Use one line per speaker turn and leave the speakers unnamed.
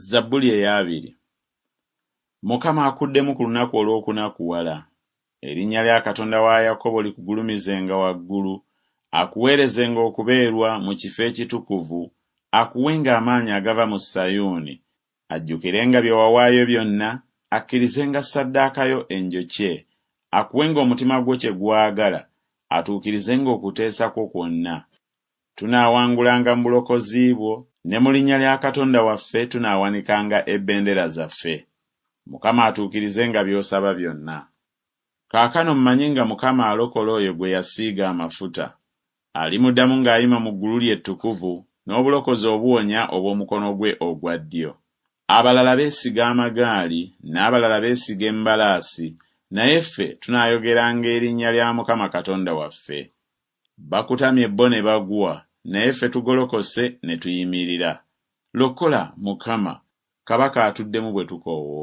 Zabbuli ey'abiri. Mukama akuddemu ku lunaku olw'okunakuwala. Erinnya lya Katonda wa Yakobo likugulumizenga waggulu, akuweerezenga okubeerwa mu kifo ekitukuvu, akuwenga amaanyi agava mu Sayuuni, ajjukirenga bye wawaayo byonna, akkirizenga ssaddaaka yo enjokye, akuwenga omutima gwo kye gwagala, atuukirizenga okuteesa kwo kwonna. Tunaawangulanga mu bulokozi bwo, ne mu linnya lya Katonda waffe tunaawanikanga ebendera zaffe. Mukama atuukirizenga by'osaba byonna. Kaakano mmanyi nga Mukama alokola oyo gwe yasiiga amafuta. Alimuddamu ng'ayima mu ggulu lye ettukuvu, n'obulokozi obuwonya obw'omukono gwe ogwa ddyo. Abalala beesiga amagaali, n'abalala beesiga embalaasi, naye ffe tunaayogeranga erinnya lya Mukama Katonda waffe. Bakutamye bo ne bagwa, naye ffe tugolokose ne tuyimirira. Lokola, Mukama, kabaka atuddemu bwe tukoowoola.